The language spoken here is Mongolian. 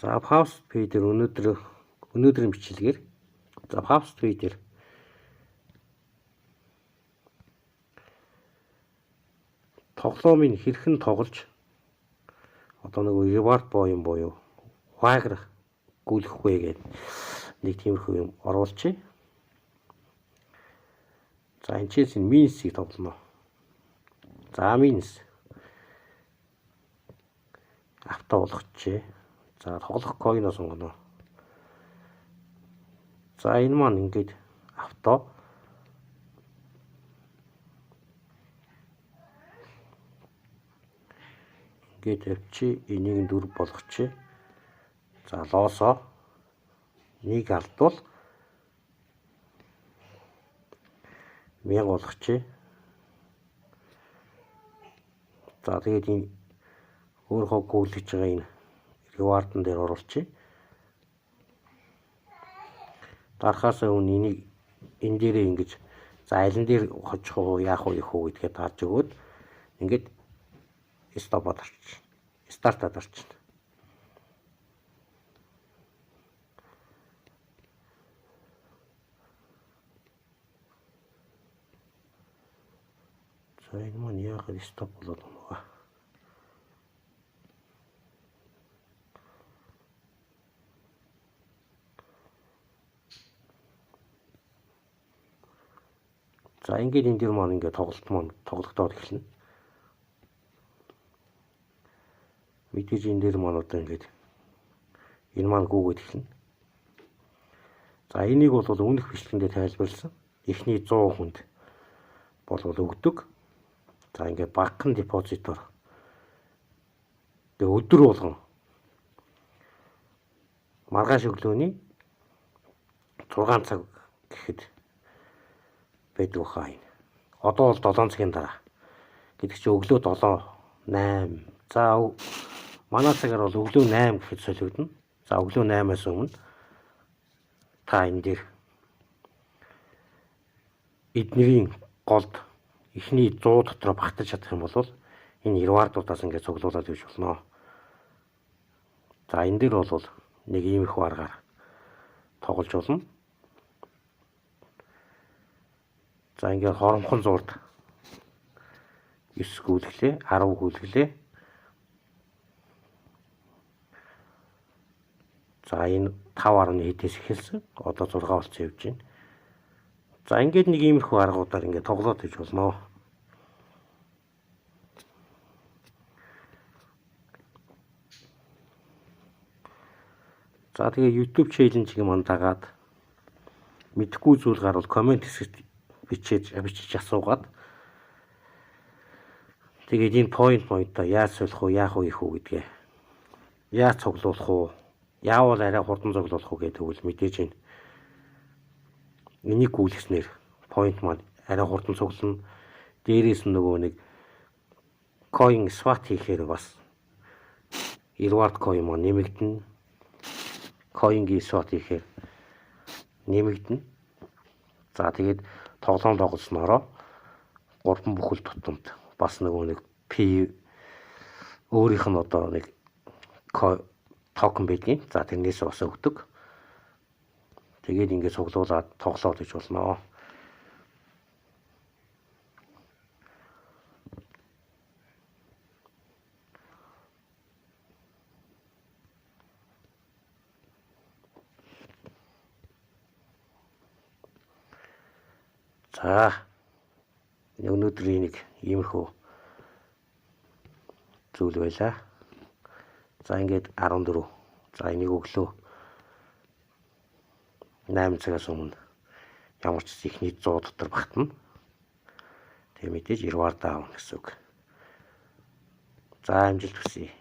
За FaucetPay дээр өнөөдрийн бичлэгээр за FaucetPay дээр тоглоомыг хэрхэн тоглож одоо нөгөө reward point буюу вагр гүйлэх вэ гэдэг нэг тиймэрхүү юм оруулчих. За энэ чээс энэ Mines-ийг тоглоно. За Mines auto болгочихъя. За тоглох coin-оо сонгоно. За энэ маань ингээд auto ингээд тавьчих. Энийг 4 болгочих. За loss-оо нэг алдвал 1000 болгочих. За тэгээд энэ өөрийнхөө гүйлгэж байгаа энэ reward-н дээр оруулчих. Дарахаас өмнө энийг энэ дээрээ ингэж за аль нь дээр хожих уу, яах уу, их үү гэдгээ дарж өгөөд ингээд stop-оо дарчих. Start-аа дарчих. За энэ маань яагаад stop болоод байна вэ? За ингээд энэ дэр маань ингээд тоглолт маань тоглогдоод эхэлнэ. Мэдээж энэ дэр маань одоо ингээд энэ маань гүгээд эхэлнэ. За энийг бол өмнөх бичлэгэндээ тайлбарласан. Эхний 100 хүнд болвол өгдөг. За ингээд багахан депозитор тэгээ өдөр болгон маргааш өглөөний 6 цаг гэхэд байдаг хаа энэ. Одоо бол 7 цагийн дараа гэдэг чинь өглөө 7 8. За манай цагаар бол өглөө 8 гэхэд солигдоно. За өглөө 8-аас өмнө та энэ дээр эднэрийн голд эхний 100 дотроо багтаж чадах юм бол энэ reward-уудаас ингээд цуглуулад явж болно. За энэ дээр бол нэг иймэрхүү аргаар тоглож болно. За ингээд хоромхон зурд 9 гүйлгэлээ, 10 гүйлгэлээ. За энэ 5.1 хэдээс эхэлсэн. Одоо 6 болсон явж байна. За ингээд нэг иймэрхүү аргуудаар ингээд тоглоод иж болно. За тэгээ YouTube challenge-ийг мань дагаад мэдэхгүй зүйл гарвал comment хэсэгт бичиж асуугаад тэгээд энэ point-оо яаж солих уу, яах уу, их үү гэдгээ яаж цуглуулах уу, яавал арай хурдан цуглуулах уу гэдэг үл мэдээж энэ энийг гүйлгэснээр point маань арай хурдан цуглана. Дээрээс нь нөгөө нэг coin swap хийхээр бас reward coin маань нэмэгдэнэ. Coin-гийн swap хийхээр нэмэгдэнэ. За тэгээд тоглоом тоглосноороо 3 бүхэл тутамд бас нөгөө нэг P өөрийнх нь одоо нэг токен байдгийн. За тэрнээс бас өгдөг. Тэгээд ингээд цуглуулад тоглоод гэж болно. За өнөөдрийн нэг иймэрхүү зүйл байлаа. За ингээд 14. За энийг өглөө 8 цагаас өмнө ямар ч ихний 100 дотор багтана. Тэгээ мэдээж reward аавна гэсэн үг. За амжилт хүсье.